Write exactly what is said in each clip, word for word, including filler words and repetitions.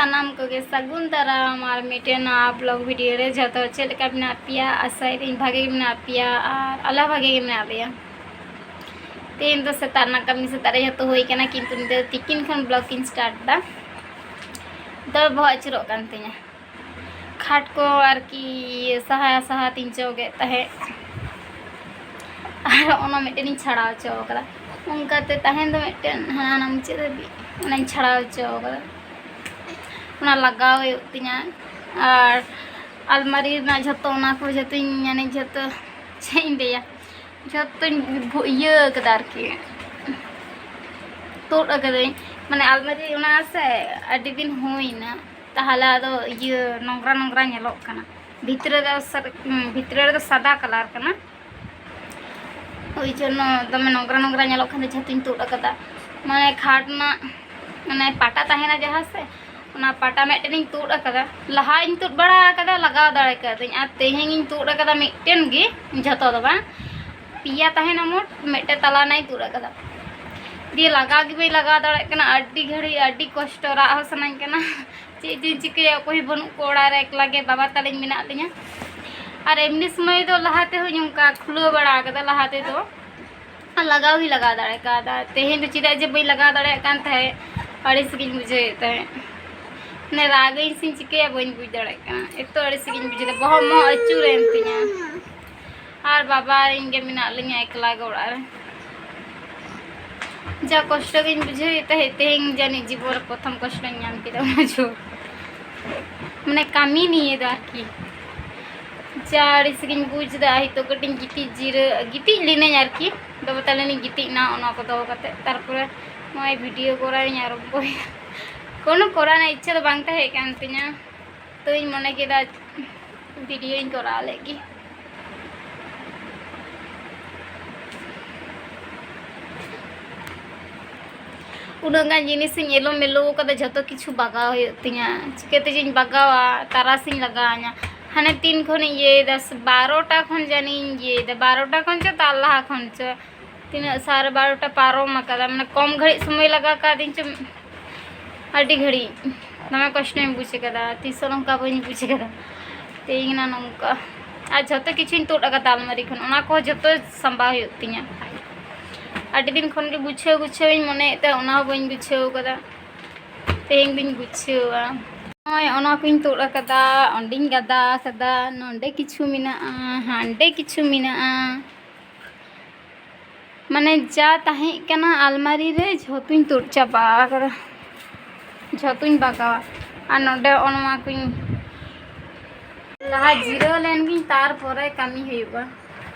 ᱥᱟᱱᱟᱢ ᱠᱚᱜᱮ ᱥᱟᱹᱜᱩᱱ ᱫᱟᱨᱟᱢ ᱟᱨ ᱢᱤᱫᱴᱮᱱ ᱱᱟᱣᱟ ᱵᱞᱚᱜ ᱵᱷᱤᱰᱤᱭᱳ ᱨᱮ᱾ ᱡᱷᱚᱛᱚ ᱪᱮᱫ ᱞᱮᱠᱟ ᱢᱮᱱᱟᱜ ᱯᱮᱭᱟ? ᱟᱥᱟᱭᱮᱫᱟᱹᱧ ᱵᱷᱟᱜᱮ ᱜᱮ ᱢᱮᱱᱟᱜ ᱯᱮᱭᱟ ᱟᱨ ᱟᱞᱮ ᱦᱚᱸ ᱵᱷᱟᱜᱮ ᱜᱮ ᱢᱮᱱᱟᱜ ᱞᱮᱭᱟ᱾ ᱛᱮᱦᱮᱧ ᱫᱚ ᱥᱮᱛᱟᱜ ᱨᱮᱱᱟᱜ ᱠᱟᱹᱢᱤ ᱥᱮᱛᱟᱜ ᱨᱮ ᱡᱷᱚᱛᱚ ᱦᱩᱭ ᱠᱟᱱᱟ, ᱠᱤᱱᱛᱩ ᱱᱤᱛᱚᱜ ᱫᱚ ᱛᱤᱠᱤᱱ ᱠᱷᱚᱱ ᱵᱞᱚᱜ ᱤᱧ ᱥᱴᱟᱨᱴ ᱮᱫᱟ᱾ ᱫᱚ ᱵᱚᱦᱚᱜ ᱟᱹᱪᱩᱨᱚᱜ ᱠᱟᱱ ᱛᱤᱧᱟᱹ, ᱠᱷᱟᱴ ᱠᱚ ᱟᱨᱠᱤ ᱥᱟᱦᱟ ᱥᱟᱦᱟ ᱛᱤᱧ ᱪᱚᱜᱮᱫ ᱛᱟᱦᱮᱸᱫ᱾ ᱟᱨ ᱚᱱᱟ ᱢᱤᱫᱴᱮᱱᱤᱧ ᱪᱷᱟᱲᱟᱣ ᱦᱚᱪᱚ ᱠᱟᱫᱟ᱾ ᱚᱱᱠᱟᱛᱮ ᱛᱟᱦᱮᱱ ᱫᱚ ᱢᱤᱫᱴᱮᱱ ᱦᱟᱱᱟ ᱢᱩᱪᱟᱹᱫ ᱫᱷᱟᱹᱵᱤᱡ ᱚᱱᱟᱧ ᱪᱷᱟᱲᱟᱣ ᱦᱚᱪᱚ ᱠᱟᱫᱟ᱾ ᱚᱱᱟ ᱞᱟᱜᱟᱣ ᱦᱩᱭᱩᱜ ᱛᱤᱧᱟᱹ᱾ ᱟᱨ ᱟᱞᱢᱟᱨᱤ ᱨᱮᱱᱟᱜ ᱡᱷᱚᱛᱚ ᱚᱱᱟ ᱠᱚ ᱡᱷᱚᱛᱚᱧ, ᱢᱟᱱᱮ, ᱡᱷᱚᱛᱚ, ᱪᱮᱫ ᱤᱧ ᱞᱟᱹᱭᱟ, ᱡᱷᱚᱛᱚᱧ ᱵᱷᱩ-, ᱤᱭᱟᱹ ᱠᱟᱫᱟ ᱟᱨᱠᱤ, ᱛᱩᱫ ᱟᱠᱟᱫᱟᱹᱧ᱾ ᱢᱟᱱᱮ, ᱟᱞᱢᱟᱨᱤ ᱚᱱᱟ ᱥᱮ ᱟᱹᱰᱤ ᱫᱤᱱ ᱦᱩᱭᱱᱟ, ᱛᱟᱦᱚᱞᱮ ᱟᱫᱚ ᱤᱭᱟᱹ ᱱᱚᱝᱨᱟ ᱱᱚᱝᱨᱟ ᱧᱮᱞᱚᱜ ᱠᱟᱱᱟ᱾ ᱵᱷᱤᱛᱨᱤ ᱨᱮ ᱥᱟᱨ-, ᱵᱷᱤᱛᱨᱤ ᱨᱮᱫᱚ ᱥᱟᱫᱟ ᱠᱟᱞᱟᱨ ᱠᱟᱱᱟ, ᱳᱭ ᱡᱚᱱᱱᱚ ᱫᱚᱢᱮ ᱱᱚᱝᱨᱟ ᱱᱚᱝᱨᱟ ᱧᱮᱞᱚᱜ ᱠᱷᱟᱱ ᱫᱚ ᱡᱷᱚᱛᱚᱧ ᱛᱩᱫ ᱟᱠᱟᱫᱟ᱾ ᱢᱟᱱᱮ, ᱠᱷᱟᱴ ᱨᱮᱱᱟᱜ, ᱢᱟᱱᱮ, ᱯᱟᱴᱟ ᱛᱟᱦᱮᱱᱟ ᱡᱟᱦᱟᱸ ᱥᱮ, ᱚᱱᱟ ᱯᱟᱴᱟ ᱢᱤᱫᱴᱮᱱᱤᱧ ᱛᱩᱫ ᱟᱠᱟᱫᱟ᱾ ᱞᱟᱦᱟᱧ ᱛᱩᱫ ᱵᱟᱲᱟ ᱟᱠᱟᱫᱟ, ᱞᱟᱜᱟᱣ ᱫᱟᱲᱮ ᱠᱟᱹᱫᱟᱹᱧ, ᱟᱨ ᱛᱮᱦᱮᱧᱤᱧ ᱛᱩᱫ ᱟᱠᱟᱫᱟ ᱢᱤᱫᱴᱮᱱ ᱜᱮ, ᱡᱷᱚᱛᱚ ᱫᱚ ᱵᱟᱝ, ᱯᱮᱭᱟ ᱛᱟᱦᱮᱱᱟ ᱢᱳᱴ, ᱢᱤᱫᱴᱮᱱ ᱛᱟᱞᱟ ᱨᱮᱱᱟᱜ ᱤᱧ ᱛᱩᱫ ᱟᱠᱟᱫᱟ᱾ ᱫᱤᱭᱮ ᱞᱟᱜᱟᱣ ᱜᱮ ᱵᱟᱹᱧ ᱞᱟᱜᱟᱣ ᱫᱟᱲᱮᱭᱟᱜ ᱠᱟᱱᱟ, ᱟᱹᱰᱤ ᱜᱷᱟᱹᱲᱤᱡ ᱟᱹᱰᱤ ᱠᱚᱥᱴᱚ, ᱨᱟᱜ ᱦᱚᱸ ᱥᱟᱱᱟᱧ ᱠᱟᱱᱟ᱾ ᱪᱮᱫ ᱡᱮᱧ ᱪᱤᱠᱟᱹᱭᱟ, ᱚᱠᱚᱭ ᱦᱚᱸ ᱵᱟᱹᱱᱩᱜ ᱠᱚ ᱚᱲᱟᱜ ᱨᱮ, ᱮᱠᱞᱟ ᱜᱮ ᱵᱟᱵᱟ ᱛᱟᱹᱞᱤᱧ ᱢᱮᱱᱟᱜ ᱞᱤᱧᱟ᱾ ᱟᱨ ᱮᱢᱱᱤ ᱥᱚᱢᱚᱭ ᱫᱚ ᱞᱟᱦᱟ ᱛᱮᱦᱚᱸᱧ ᱚᱱᱠᱟ ᱠᱷᱩᱞᱟᱹᱣ ᱵᱟᱲᱟ ᱟᱠᱟᱫᱟ, ᱞᱟᱦᱟ ᱛᱮᱫᱚ, ᱟᱨ ᱞᱟᱜᱟᱣ ᱦᱚᱸᱧ ᱞᱟᱜᱟᱣ ᱫᱟᱲᱮ ᱠᱟᱣᱫᱟ᱾ ᱛᱮᱦᱮᱧ ᱫᱚ ᱪᱮᱫᱟᱜ ᱡᱮ ᱵᱟᱹᱧ ᱞᱟᱜᱟᱣ ᱫᱟᱲᱮᱭᱟᱜ ᱠᱟᱱ ᱛᱟᱦᱮᱸᱫ, ᱟᱹᱲᱤᱥ ᱜᱤᱧ ᱵᱩᱡᱷᱟᱹᱣᱮᱫ ᱛᱟᱦᱮᱸᱫ᱾ ᱢᱟᱱᱮ, ᱨᱟᱜᱟᱹᱧ ᱥᱮᱧ ᱪᱤᱠᱟᱹᱭᱟ, ᱵᱟᱹᱧ ᱵᱩᱡᱽ ᱫᱟᱲᱮᱭᱟᱜ ᱠᱟᱱᱟ, ᱮᱛᱚ ᱟᱹᱲᱤᱥ ᱜᱤᱧ ᱵᱩᱡᱷᱟᱹᱣᱮᱫᱟ, ᱵᱚᱦᱚᱜ ᱢᱚᱦᱚᱜ ᱟᱹᱪᱩᱨᱮᱱ ᱛᱤᱧᱟ᱾ ᱟᱨ ᱵᱟᱵᱟ ᱤᱧ ᱜᱮ ᱢᱮᱱᱟᱜ ᱞᱤᱧᱟ ᱮᱠᱞᱟ ᱜᱮ ᱚᱲᱟᱜ ᱨᱮ᱾ ᱡᱟ ᱠᱚᱥᱴᱚ ᱜᱤᱧ ᱵᱩᱡᱷᱟᱹᱣᱮᱫ ᱛᱟᱦᱮᱸᱫ, ᱛᱮᱦᱮᱧ ᱡᱟᱹᱱᱤᱡ ᱡᱤᱵᱚᱱ ᱨᱮ ᱯᱨᱚᱛᱷᱚᱢ ᱠᱚᱥᱴᱚᱧ ᱧᱟᱢ ᱠᱮᱫᱟ ᱚᱱᱟ ᱡᱷᱩᱲ᱾ ᱢᱟᱱᱮ, ᱠᱟᱹᱢᱤ ᱱᱤᱭᱮ ᱫᱚ ᱟᱨᱠᱤ᱾ ᱡᱟ ᱟᱹᱲᱤᱥ ᱜᱤᱧ ᱵᱩᱡᱽ ᱮᱫᱟ᱾ ᱱᱤᱛᱚᱜ ᱠᱟᱹᱴᱤᱡ ᱤᱧ ᱜᱤᱛᱤᱡ ᱡᱤᱨᱟᱹ, ᱜᱤᱛᱤᱡ ᱞᱤᱱᱟᱹᱧ ᱟᱨᱠᱤ᱾ ᱵᱟᱵᱟ ᱛᱟᱞᱮ ᱞᱤᱧ ᱜᱤᱛᱤᱡ ᱮᱱᱟ, ᱚᱱᱟ ᱠᱚ ᱫᱚᱦᱚ ᱠᱟᱛᱮ, ᱛᱟᱨᱯᱚᱨᱮ ᱱᱚᱜᱼᱚᱭ ᱵᱷᱤᱰᱤᱭᱳ ᱠᱚᱨᱟᱣ ᱤᱧ ᱟᱨᱚᱢᱵᱚᱭᱟ᱾ ᱠᱳᱱᱳ ᱠᱚᱨᱟᱣ ᱨᱮᱱᱟᱜ ᱤᱪᱪᱷᱟᱹ ᱫᱚ ᱵᱟᱝ ᱛᱟᱦᱮᱸ ᱠᱟᱱ ᱛᱤᱧᱟᱹ, ᱛᱚᱧ ᱢᱚᱱᱮ ᱠᱮᱫᱟ ᱵᱷᱤᱰᱤᱭᱳᱧ ᱠᱚᱨᱟᱣ ᱞᱮᱫ ᱜᱮ᱾ ᱩᱱᱟᱹᱜ ᱜᱟᱱ ᱡᱤᱱᱤᱥᱤᱧ ᱮᱞᱳ ᱢᱮᱞᱳ ᱠᱟᱫᱟ, ᱡᱷᱚᱛᱚ ᱠᱤᱪᱷᱩ ᱵᱟᱜᱟᱣ ᱦᱩᱭᱩᱜ ᱛᱤᱧᱟ᱾ ᱪᱤᱠᱟᱹᱛᱮ ᱡᱮᱧ ᱵᱟᱜᱟᱣᱟ, ᱛᱟᱨᱟᱥᱤᱧ ᱞᱟᱜᱟᱣ ᱤᱧᱟ᱾ ᱦᱟᱱᱮ ᱛᱤᱱ ᱠᱷᱚᱱᱤᱧ ᱤᱭᱟᱹᱭᱮᱫᱟ, ᱵᱟᱨᱚᱴᱟ ᱠᱷᱚᱱ ᱡᱟᱹᱱᱤᱡ ᱤᱧ ᱤᱭᱟᱹᱭᱮᱫᱟ, ᱵᱟᱨᱚᱴᱟ ᱠᱷᱚᱱ ᱪᱚ ᱛᱟᱨ ᱞᱟᱦᱟ ᱠᱷᱚᱱ ᱪᱚ, ᱛᱤᱱᱟᱹᱜ, ᱥᱟᱲᱮ ᱵᱟᱨᱚᱴᱟ ᱯᱟᱨᱚᱢ ᱟᱠᱟᱫᱟ, ᱢᱟᱱᱮ, ᱠᱚᱢ ᱜᱷᱟᱹᱲᱤᱡ ᱥᱚᱢᱚᱭ ᱞᱟᱜᱟᱣ ᱠᱟᱣᱫᱤᱧ ᱪᱚ, ᱟᱹᱰᱤ ᱜᱷᱟᱹᱲᱤᱡ ᱫᱚᱢᱮ ᱠᱚᱥᱴᱚᱧ ᱵᱩᱡᱽ ᱠᱟᱫᱟ, ᱛᱤᱥ ᱦᱚᱸ ᱱᱚᱝᱠᱟ ᱵᱟᱹᱧ ᱵᱩᱡᱽ ᱠᱟᱫᱟ᱾ ᱛᱮᱦᱮᱧ ᱱᱟ ᱱᱚᱝᱠᱟ᱾ ᱟᱨ ᱡᱷᱚᱛᱚ ᱠᱤᱪᱷᱩᱧ ᱛᱩᱫ ᱟᱠᱟᱫᱟ ᱟᱞᱢᱟᱨᱤ ᱠᱷᱚᱱ, ᱚᱱᱟ ᱠᱚ ᱡᱷᱚᱛᱚ ᱥᱟᱢᱵᱟᱣ ᱦᱩᱭᱩᱜ ᱛᱤᱧᱟ᱾ ᱟᱹᱰᱤ ᱫᱤᱱ ᱠᱷᱚᱱ ᱜᱮ ᱜᱩᱪᱷᱟᱹᱣ ᱜᱩᱪᱷᱟᱹᱣ ᱤᱧ ᱢᱚᱱᱮᱭᱮᱫ ᱛᱟᱦᱮᱸ, ᱚᱱᱟ ᱦᱚᱸ ᱵᱟᱹᱧ ᱜᱩᱪᱷᱟᱹᱣ ᱠᱟᱫᱟ᱾ ᱛᱮᱦᱮᱧ ᱫᱩᱧ ᱜᱩᱪᱷᱟᱹᱣᱟ᱾ ᱱᱚᱜᱼᱚᱭ ᱚᱱᱟ ᱠᱚᱧ ᱛᱩᱫ ᱟᱠᱟᱫᱟ, ᱚᱸᱰᱮᱧ ᱜᱟᱫᱟ ᱟᱠᱟᱫᱟ, ᱱᱚᱸᱰᱮ ᱠᱤᱪᱷᱩ ᱢᱮᱱᱟᱜᱼᱟ, ᱦᱟᱸᱰᱮ ᱠᱤᱪᱷᱩ ᱢᱮᱱᱟᱜᱼᱟ᱾ ᱢᱟᱱᱮ ᱡᱟ ᱛᱟᱦᱮᱸ ᱠᱟᱱᱟ ᱟᱞᱢᱟᱨᱤ ᱨᱮ ᱡᱷᱚᱛᱚᱧ ᱛᱩᱫ ᱪᱟᱵᱟ ᱟᱠᱟᱫᱟ, ᱡᱷᱚᱛᱚᱧ ᱵᱟᱜᱟᱣᱟ᱾ ᱟᱨ ᱱᱚᱸᱰᱮ ᱱᱚᱜᱼᱚ ᱱᱚᱣᱟ ᱠᱚᱧ ᱞᱟᱦᱟ ᱡᱤᱨᱟᱹᱣ ᱞᱮᱱ ᱜᱤᱧ, ᱛᱟᱨᱯᱚᱨᱮ ᱠᱟᱹᱢᱤ ᱦᱩᱭᱩᱜᱼᱟ᱾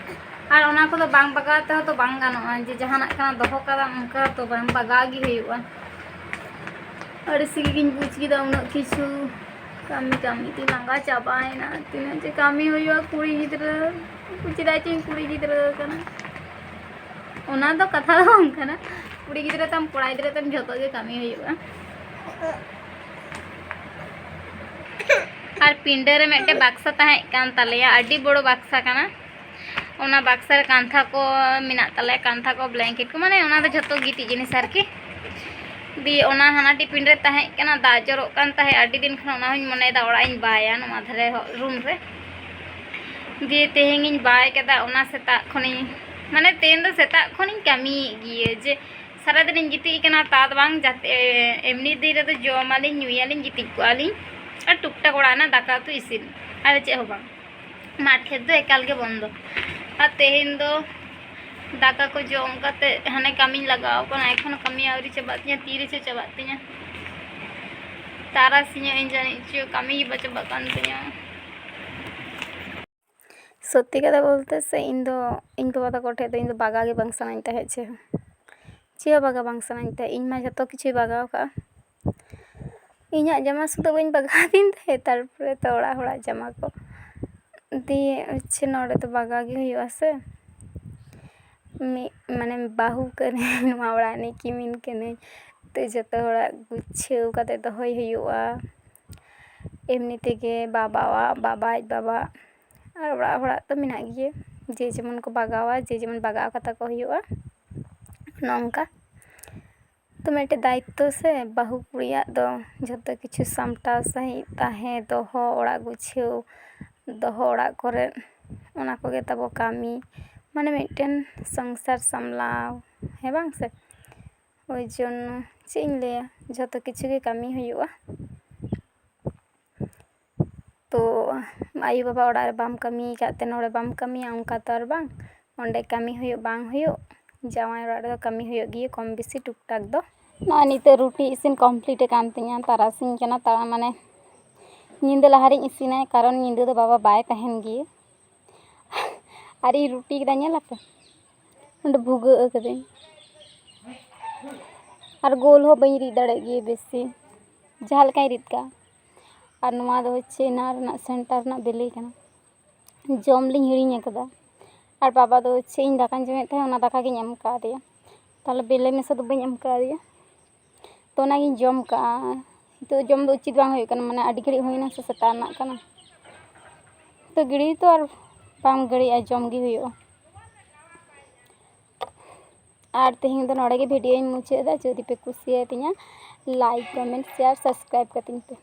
ᱟᱨ ᱚᱱᱟ ᱠᱚᱫᱚ ᱵᱟᱝ ᱵᱟᱜᱟᱣ ᱛᱮᱦᱚᱸ ᱛᱚ ᱵᱟᱝ ᱜᱟᱱᱚᱜᱼᱟ, ᱡᱮ ᱡᱟᱦᱟᱱᱟᱜ ᱠᱟᱱᱟ ᱫᱚᱦᱚ ᱠᱟᱫᱟᱢ ᱚᱱᱠᱟ ᱛᱚ ᱵᱟᱝ, ᱵᱟᱜᱟᱣ ᱜᱮ ᱦᱩᱭᱩᱜᱼᱟ᱾ ᱟᱹᱲᱤᱥ ᱜᱮᱧ ᱵᱩᱡᱽ ᱠᱮᱫᱟ ᱩᱱᱟᱹᱜ ᱠᱤᱪᱷᱩ ᱠᱟᱹᱢᱤ ᱠᱟᱹᱢᱤ ᱛᱮ ᱞᱟᱸᱜᱟ ᱪᱟᱵᱟᱭᱮᱱᱟ᱾ ᱛᱤᱱᱟᱹᱜ ᱡᱮ ᱠᱟᱹᱢᱤ ᱦᱩᱭᱩᱜᱼᱟ ᱠᱩᱲᱤ ᱜᱤᱫᱽᱨᱟᱹ, ᱪᱮᱫᱟᱜ ᱪᱚᱧ ᱠᱩᱲᱤ ᱜᱤᱫᱽᱨᱟᱹ ᱠᱟᱱᱟ, ᱚᱱᱟ ᱫᱚ ᱠᱟᱛᱷᱟ ᱫᱚ ᱵᱟᱝ ᱠᱟᱱᱟ᱾ ᱠᱩᱲᱤ ᱜᱤᱫᱽᱨᱟᱹ ᱛᱟᱢ ᱠᱚᱲᱟ ᱜᱤᱫᱽᱨᱟᱹ ᱛᱟᱢ ᱡᱷᱚᱛᱚ ᱜᱮ ᱠᱟᱹᱢᱤ ᱦᱩᱭᱩᱜᱼᱟ᱾ ᱟᱨ ᱯᱤᱸᱰᱟᱹ ᱨᱮ ᱢᱤᱫᱴᱮᱱ ᱵᱟᱠᱥᱟ ᱛᱟᱦᱮᱸ ᱠᱟᱱ ᱛᱟᱞᱮᱭᱟ, ᱟᱹᱰᱤ ᱵᱚᱲᱚ ᱵᱟᱠᱥᱟ ᱠᱟᱱᱟ᱾ ᱚᱱᱟ ᱵᱟᱠᱥᱟ ᱨᱮ ᱠᱟᱱᱛᱷᱟ ᱠᱚ ᱢᱮᱱᱟᱜ ᱛᱟᱞᱮᱭᱟ, ᱠᱟᱱᱛᱷᱟ ᱠᱚ, ᱵᱞᱮᱝᱠᱮᱴ ᱠᱚ, ᱢᱟᱱᱮ ᱚᱱᱟ ᱫᱚ ᱡᱷᱚᱛᱚ ᱜᱤᱛᱤᱡ ᱡᱤᱱᱤᱥ ᱟᱨᱠᱤ᱾ ᱫᱤᱭᱮ ᱚᱱᱟ ᱦᱟᱱᱟ ᱴᱤᱯᱤᱱ ᱨᱮ ᱛᱟᱦᱮᱸ ᱠᱟᱱᱟ, ᱫᱟᱜ ᱡᱚᱨᱚᱜ ᱠᱟᱱ ᱛᱟᱦᱮᱸᱫ ᱟᱹᱰᱤ ᱫᱤᱱ ᱠᱷᱚᱱ, ᱚᱱᱟ ᱦᱚᱸᱧ ᱢᱚᱱᱮᱭᱮᱫᱟ ᱚᱲᱟᱜ ᱤᱧ ᱵᱟᱭᱟ ᱱᱚᱣᱟ ᱫᱷᱟᱨᱮ ᱦᱚ-, ᱨᱩᱢ ᱨᱮ᱾ ᱫᱤᱭᱮ ᱛᱮᱦᱮᱧᱤᱧ ᱵᱟᱭ ᱠᱮᱫᱟ, ᱚᱱᱟ ᱥᱮᱛᱟᱜ ᱠᱷᱚᱱᱤᱧ, ᱢᱟᱱᱮ ᱛᱮᱦᱮᱧ ᱫᱚ ᱥᱮᱛᱟᱜ ᱠᱷᱚᱱᱤᱧ ᱠᱟᱹᱢᱤᱭᱮᱫ ᱜᱮᱭᱟ, ᱡᱮ ᱥᱟᱨᱟᱫᱤᱱᱤᱧ ᱜᱤᱛᱤᱡ ᱠᱟᱱᱟ, ᱛᱟ ᱫᱚ ᱵᱟᱝ, ᱡᱟᱛᱮ ᱮᱢᱱᱤ ᱫᱤᱱ ᱨᱮᱫᱚ ᱡᱚᱢᱟᱞᱤᱧ, ᱧᱩᱭᱟᱞᱤᱧ, ᱜᱤᱛᱤᱡ ᱠᱚᱜᱼᱟᱞᱤᱧ ᱟᱨ ᱴᱩᱠᱴᱟᱠ ᱚᱲᱟᱜ ᱨᱮᱱᱟᱜ ᱫᱟᱠᱟ ᱩᱛᱩ ᱤᱥᱤᱱ, ᱟᱨ ᱪᱮᱫ ᱦᱚᱸ ᱵᱟᱝ᱾ ᱢᱟᱴᱷ ᱠᱷᱮᱛ ᱫᱚ ᱮᱠᱟᱞ ᱜᱮ ᱵᱚᱱᱫᱚ᱾ ᱟᱨ ᱛᱮᱦᱮᱧ ᱫᱚ ᱫᱟᱠᱟ ᱠᱚ ᱡᱚᱢ ᱠᱟᱛᱮ ᱦᱟᱱᱮ ᱠᱟᱹᱢᱤᱧ ᱞᱟᱜᱟᱣ ᱠᱟᱱᱟ, ᱮᱠᱷᱚᱱ ᱠᱟᱹᱢᱤ ᱟᱹᱣᱨᱤ ᱪᱟᱵᱟᱜ ᱛᱤᱧᱟᱹ, ᱛᱤᱨᱮ ᱪᱚ ᱪᱟᱵᱟᱜ ᱛᱤᱧᱟᱹ᱾ ᱛᱟᱨᱟᱥᱤᱧᱚᱜ ᱤᱧ ᱡᱟᱹᱱᱤᱡ ᱪᱚ, ᱠᱟᱹᱢᱤ ᱜᱮ ᱵᱟᱝ ᱪᱟᱵᱟᱜ ᱠᱟᱱ ᱛᱤᱧᱟᱹ᱾ ᱥᱚᱛᱛᱤ ᱠᱟᱛᱷᱟ ᱵᱚᱞᱛᱮ ᱥᱮ, ᱤᱧ ᱫᱚ ᱤᱧ ᱵᱟᱵᱟ ᱛᱟᱠᱚ ᱴᱷᱮᱡ ᱫᱚ ᱤᱧ ᱫᱚ ᱵᱟᱜᱟᱣ ᱜᱮ ᱵᱟᱝ ᱥᱟᱱᱟᱧ ᱛᱟᱦᱮᱸᱫ ᱪᱮᱫ ᱦᱚᱸ᱾ ᱪᱮᱫ ᱦᱚᱸ ᱵᱟᱜᱟᱣ ᱵᱟᱝ ᱥᱟᱱᱟᱧ ᱛᱟᱦᱮᱸᱫ᱾ ᱤᱧ ᱢᱟ ᱡᱷᱚᱛᱚ ᱠᱤᱪᱷᱩᱭ ᱵᱟᱜᱟᱣ ᱠᱟᱜᱼᱟ᱾ ᱤᱧᱟᱹᱜ ᱡᱟᱢᱟ ᱥᱩᱫᱷᱟᱹ ᱵᱟᱹᱧ ᱵᱟᱜᱟᱣ ᱟᱹᱫᱤᱧ ᱛᱟᱦᱮᱸᱫ, ᱛᱟᱨᱯᱚᱨᱮ ᱛᱚ ᱚᱲᱟᱜ ᱦᱚᱲᱟᱜ ᱡᱟᱢᱟ ᱠᱚ᱾ ᱫᱤᱭᱮ ᱦᱚᱪᱪᱷᱮ ᱱᱚᱰᱮ ᱫᱚ ᱵᱟᱜᱟᱣ ᱜᱮ ᱦᱩᱭᱩᱜᱼᱟ ᱥᱮ᱾ ᱢᱤᱫ, ᱢᱟᱱᱮ ᱵᱟᱹᱦᱩ ᱠᱟᱹᱱᱟᱹᱧ, ᱱᱚᱣᱟ ᱚᱲᱟᱜ ᱨᱤᱱᱤᱡ ᱠᱤᱢᱤᱱ ᱠᱟᱹᱱᱟᱹᱧ᱾ ᱛᱚ ᱡᱚᱛᱚ ᱦᱚᱲᱟᱜ ᱜᱩᱪᱷᱟᱹᱣ ᱠᱟᱛᱮ ᱫᱚᱦᱚᱭ ᱦᱩᱭᱩᱜᱼᱟ᱾ ᱮᱢᱱᱤ ᱛᱮᱜᱮ ᱵᱟᱵᱟᱣᱟᱜ, ᱵᱟᱵᱟ ᱟᱡ ᱵᱟᱵᱟ ᱟᱨ ᱚᱲᱟᱜ ᱦᱚᱲᱟᱜ ᱫᱚ ᱢᱮᱱᱟᱜ ᱜᱮᱭᱟ, ᱡᱮ ᱡᱮᱢᱚᱱ ᱠᱚ ᱵᱟᱜᱟᱣᱟ, ᱡᱮ ᱡᱮᱢᱚᱱ ᱵᱟᱜᱟᱣ ᱠᱟᱛᱟ ᱠᱚ ᱦᱩᱭᱩᱜᱼᱟ, ᱱᱚᱝᱠᱟ᱾ ᱛᱚ ᱢᱤᱫᱴᱮᱡ ᱫᱟᱭᱤᱛᱛᱚ ᱥᱮ, ᱵᱟᱹᱦᱩ ᱠᱩᱲᱤᱭᱟᱜ ᱫᱚ ᱡᱷᱚᱛᱚ ᱠᱤᱪᱷᱩ ᱥᱟᱢᱴᱟᱣ ᱥᱟᱺᱦᱤᱡ ᱛᱟᱦᱮᱸ, ᱫᱚᱦᱚ, ᱚᱲᱟᱜ ᱜᱩᱪᱷᱟᱹᱣ, ᱫᱚᱦᱚ ᱚᱲᱟᱜ ᱠᱚᱨᱮ, ᱚᱱᱟ ᱠᱚᱜᱮ ᱛᱟᱵᱚ ᱠᱟᱹᱢᱤ᱾ ᱢᱟᱱᱮ ᱢᱤᱫᱴᱮᱱ ᱥᱚᱝᱥᱟᱨ ᱥᱟᱢᱞᱟᱣ, ᱦᱮᱸ ᱵᱟᱝ ᱥᱮ? ᱳᱭ ᱡᱚᱱᱱᱚ ᱪᱮᱫ ᱤᱧ ᱞᱟᱹᱭᱟ, ᱡᱷᱚᱛᱚ ᱠᱤᱪᱷᱩ ᱜᱮ ᱠᱟᱹᱢᱤ ᱦᱩᱭᱩᱜᱼᱟ᱾ ᱛᱚ ᱟᱭᱳᱼᱵᱟᱵᱟ ᱚᱲᱟᱜ ᱨᱮ ᱵᱟᱢ ᱠᱟᱹᱢᱤ ᱟᱠᱟᱫ ᱛᱮ ᱱᱚᱰᱮ ᱵᱟᱢ ᱠᱟᱹᱢᱤᱭᱟ, ᱚᱱᱠᱟ ᱛᱚ ᱟᱨ ᱵᱟᱝ᱾ ᱚᱸᱰᱮ ᱠᱟᱹᱢᱤ ᱦᱩᱭᱩᱜ ᱵᱟᱝ ᱦᱩᱭᱩᱜ, ᱡᱟᱶᱟᱭ ᱚᱲᱟᱜ ᱨᱮᱫᱚ ᱠᱟᱹᱢᱤ ᱦᱩᱭᱩᱜ ᱜᱮᱭᱟ ᱠᱚᱢ ᱵᱮᱥᱤ ᱴᱩᱠ ᱴᱟᱠ ᱫᱚ᱾ ᱱᱚᱜᱼᱚᱭ ᱱᱤᱛᱚᱜ ᱨᱩᱴᱤ ᱤᱥᱤᱱ ᱠᱚᱢᱯᱞᱤᱴ ᱟᱠᱟᱱ ᱛᱤᱧᱟᱹ, ᱛᱟᱨᱟᱥᱤᱧ ᱠᱟᱱᱟ, ᱛᱟᱨ ᱢᱟᱱᱮ ᱧᱤᱫᱟᱹ ᱞᱟᱦᱟᱨᱤᱧ ᱤᱥᱤᱱᱟ, ᱠᱟᱨᱚᱱ ᱧᱤᱫᱟᱹ ᱫᱚ ᱵᱟᱵᱟ ᱵᱟᱭ ᱛᱟᱦᱮᱱ ᱜᱮᱭᱟ᱾ ᱟᱨ ᱤᱧ ᱨᱩᱴᱤ ᱠᱮᱫᱟ, ᱧᱮᱞ ᱟᱯᱮ, ᱚᱸᱰᱮ ᱵᱷᱩᱜᱟᱹᱜ ᱟᱠᱟᱫᱟᱹᱧ᱾ ᱟᱨ ᱜᱳᱞ ᱦᱚᱸ ᱵᱟᱹᱧ ᱨᱤᱫ ᱫᱟᱲᱮᱭᱟᱜ ᱜᱮᱭᱟ ᱵᱮᱥᱤ, ᱡᱟᱦᱟᱸ ᱞᱮᱠᱟᱧ ᱨᱤᱫ ᱠᱟᱜᱼᱟ᱾ ᱟᱨ ᱱᱚᱣᱟ ᱫᱚ ᱦᱚᱪᱪᱷᱮ ᱮᱱᱟᱝ ᱨᱮᱱᱟᱜ ᱥᱮᱱᱴᱟᱨ ᱨᱮᱱᱟᱜ ᱵᱤᱞᱤ ᱠᱟᱱᱟ, ᱡᱚᱢ ᱞᱤᱧ ᱦᱤᱲᱤᱧ ᱟᱠᱟᱫᱟ᱾ ᱟᱨ ᱵᱟᱵᱟ ᱫᱚ ᱦᱚᱪᱪᱷᱮ ᱤᱧ ᱫᱟᱠᱟᱧ ᱡᱚᱢᱮᱫ ᱛᱟᱦᱮᱸᱫ, ᱚᱱᱟ ᱫᱟᱠᱟ ᱜᱤᱧ ᱮᱢ ᱠᱟᱣᱫᱮᱭᱟ, ᱛᱟᱦᱞᱮ ᱵᱮᱞᱮ ᱢᱮᱥᱟ ᱫᱚ ᱵᱟᱹᱧ ᱮᱢ ᱠᱟᱣᱫᱮᱭᱟ᱾ ᱛᱚ ᱚᱱᱟᱜᱤᱧ ᱡᱚᱢ ᱠᱟᱜᱼᱟ᱾ ᱱᱤᱛᱚᱜ ᱡᱚᱢ ᱫᱚ ᱩᱪᱤᱛ ᱵᱟᱝ ᱦᱩᱭᱩᱜ ᱠᱟᱱᱟ, ᱢᱟᱱᱮ ᱟᱹᱰᱤ ᱜᱷᱟᱹᱲᱤᱡ ᱦᱩᱭᱱᱟ ᱥᱮ, ᱥᱮᱛᱟᱜ ᱨᱮᱱᱟᱜ ᱠᱟᱱᱟ᱾ ᱛᱚ ᱜᱤᱲᱤ ᱛᱚ ᱟᱨ ᱵᱟᱝ ᱜᱤᱲᱤᱜᱼᱟ, ᱡᱚᱢ ᱜᱮ ᱦᱩᱭᱩᱜᱼᱟ᱾ ᱟᱨ ᱛᱮᱦᱮᱧ ᱫᱚ ᱱᱚᱰᱮ ᱜᱮ ᱵᱷᱤᱰᱤᱭᱳᱧ ᱢᱩᱪᱟᱹᱫ ᱮᱫᱟ᱾ ᱡᱩᱫᱤ ᱯᱮ ᱠᱩᱥᱤᱭᱟᱛᱤᱧᱟ, ᱞᱟᱭᱤᱠ, ᱠᱚᱢᱮᱱᱴ, ᱥᱮᱭᱟᱨ, ᱥᱟᱵᱥᱠᱨᱟᱭᱤᱵ ᱠᱟᱹᱛᱤᱧ ᱯᱮ᱾